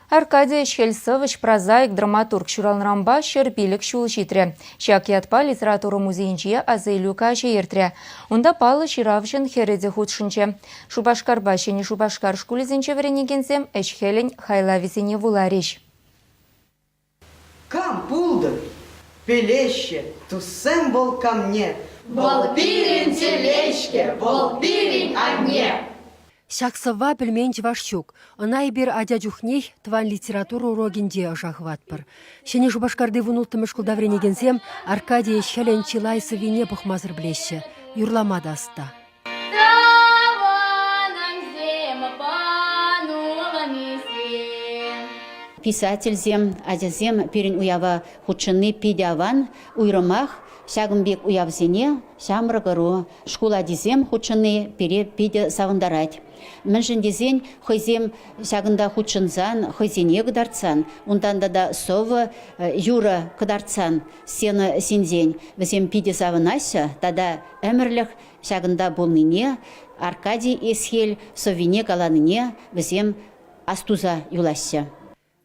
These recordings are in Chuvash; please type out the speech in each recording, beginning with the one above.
Аркадий Ӗҫхӗл сӑвӑҫ, прозаик, драматург ҫуралнӑранпа 105 ҫул ҫитрӗ. Ҫак ятпа литература музейӗнче асаилӳ каҫӗ иртрӗ. Унта паллӑ ҫыравҫӑн хӗрӗ те хутшӑнчӗ. Шупашкарпа Ҫӗнӗ Шупашкар шкулӗсенче вӗренекенсем ӗҫ-хӗлӗн хайлавӗсене вуларӗҫ. Кам пултӑр? Пӗлеҫҫӗ туссем вӑл камне. Вӑл пирӗн телей-ҫке, вӑл пирӗн анне. Ҫак сӑвва пӗлмен чӑваш ҫук. Ӑна эпир ача чухнех тӑван литература урокӗнче ӑша хыватпӑр. Ҫӗнӗ Шупашкарти вунулттӑмӗш шкулта вӗренекенсем Аркадий Ӗҫхӗлӗн чылай сӑввине пӑхмасӑр пӗлеҫҫӗ, юрлама та ӑста. Тӑванӑмсем, панулмисем. Писательсем, ачасем пирӗн уява хутшӑнни питӗ аван. Уйрӑмах ҫакӑн пек уявсене ҫамрӑк ӑру, шкул ачисем хутшӑнни пире питӗ савӑнтарать. Мӗншӗн тесен хӑйсем ҫакӑнта хутшӑнсан, хӑйсене кӑтартсан, унтан тата сӑвӑ, юрӑ кӑтартсан сцена ҫинчен вӗсем питӗ савӑнаҫҫӗ тата ӗмӗрлӗх Ҫакӑнта пулнине, Аркадий Эсхель сӑввине каланине вӗсем астуса юлаҫҫӗ.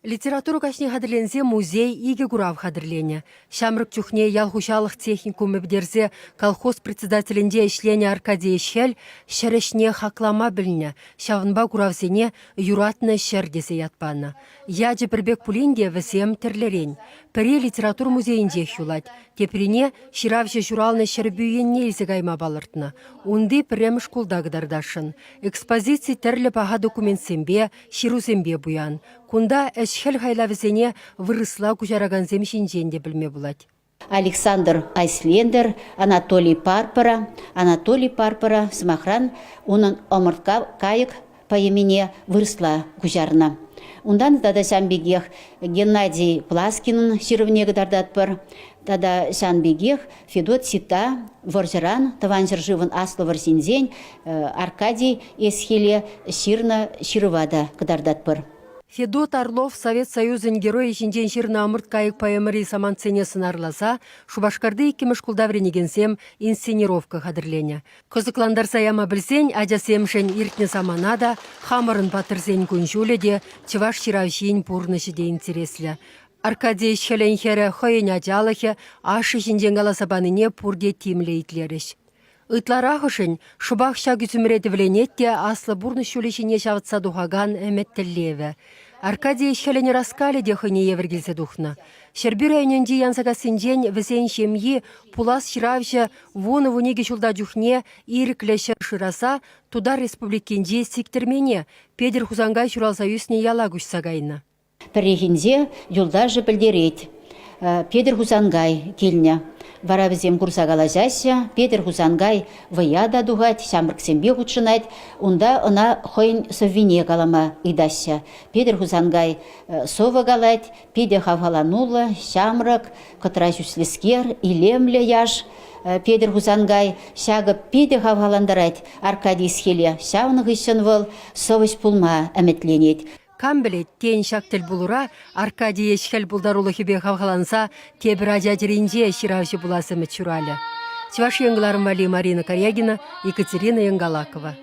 Литература каҫне хатӗрленсе музей икӗ курав хатӗрленӗ. Ҫамрӑк чухне ял хуҫалӑх техникумӗ пӗтерсе колхоз председателӗнче ӗҫленӗ Аркадий Ӗҫхӗл ҫӗр ӗҫне хаклама пӗлнӗ, ҫавӑнпа куравсене «Юратнӑ ҫӗр» тесе ят панӑ. Ячӗ пӗр пек пулин те вӗсем тӗрлӗрен. Пӗри литература музейӗнчех юлать, теприне ҫыравҫӑ ҫуралнӑ Ҫӗрпӳ енне илсе кайма палӑртнӑ. Унти пӗрремӗш шкулта кӑтартасшӑн. Экспозици тӗрлӗ паха документсемпе, ҫырусемпе пуян. Кунта ӗҫ-хӗл хайлавӗсене вырӑсла куҫаракансем ҫинчен те пӗлме пулать. Александр Айслендер, Анатолий Парпора, Анатолий Парпора, сӑмахран, унӑн ӑмӑрткав кайӑк поэмине вырӑсла куҫарнӑ. Унтан тата ҫавӑн пекех Геннадий Пласкинӑн ҫырӑвне кӑтартатпӑр. Тата ҫавӑн пекех Федот Сита вӑрҫӑран Тӑван ҫӗршывӑн Аслӑ вӑрҫинчен Аркадий Эсхеле ҫырнӑ ҫырӑва та кӑтартатпӑр. Федот Орлов Совет Союзӗн Геройӗ ҫинчен ҫырнӑ Ӑмӑрт кайӑк поэмӑри самантсене сӑнарласа Шупашкарти иккӗмӗш шкулта вӗренекенсем инсценировка хатӗрленӗ. Кӑсӑклантарса яма пӗлсен ачасемшӗн иртнӗ самана та, хамӑрӑн паттӑрсен кун-ҫулӗ те, чӑваш ҫыравҫин пурнӑҫӗ те интереслӗ. Аркадий Ӗҫхӗлӗн хӗрӗ хӑйӗн ачалӑхӗ, ашшӗ ҫинчен каласа панине пурте тимлӗ итлерӗҫ. Ытларахӑшӗн шӑпах ҫак ӳсӗмре тӗвӗленет те аслӑ пурнӑҫ ҫулӗ ҫине ҫавӑтса тухакан ӗмӗт-тӗллевӗ. Аркадий Ӗҫхӗлӗн ӑраскалӗ те хӑйне евӗр килсе тухнӑ. Ҫӗрпӳ районӗнчи Янсакассинчен вӗсен ҫемйи пулас ҫыравҫӑ вунӑ-вуникӗ ҫулта чухне ирӗклӗ ҫӗр шыраса Тутар Республикинчи Сиктӗрмене Петӗр Хусанкай ҫуралса ӳснӗ яла куҫса кайнӑ. Пӗррехинче юлташӗ пӗлтерет: Петӗр Хусанкай килнӗ. Вара вӗсем курса калаҫаҫҫӗ. Петӗр Хусанкай вӑя та тухать, ҫамрӑксемпе хутшӑнать. Унта ӑна хӑйӗн сӑввине калама ыйтаҫҫӗ. Петӗр Хусанкай сӑвӑ калать, питӗ хавхалануллӑ, ҫамрӑк, кӑтра ҫӳҫлӗскер, илемлӗ яш Петӗр Хусанкай. Ҫакӑ питӗ хавхалантарать Аркадий Исхеле. Ҫавӑн хыҫҫӑн вӑл сӑвӑҫ пулма ӗмӗтленет. Кам пӗлет, тен, ҫак тӗлпулура Аркадий ӗҫ-хӗл пултарулӑхӗпе хавхаланса тепӗр ача чӗринче ҫыравҫӑ пулас ӗмӗт ҫуралӗ. Чӑваш Ен кӑларӑм валли Марина Карягина, Екатерина Янгалакова.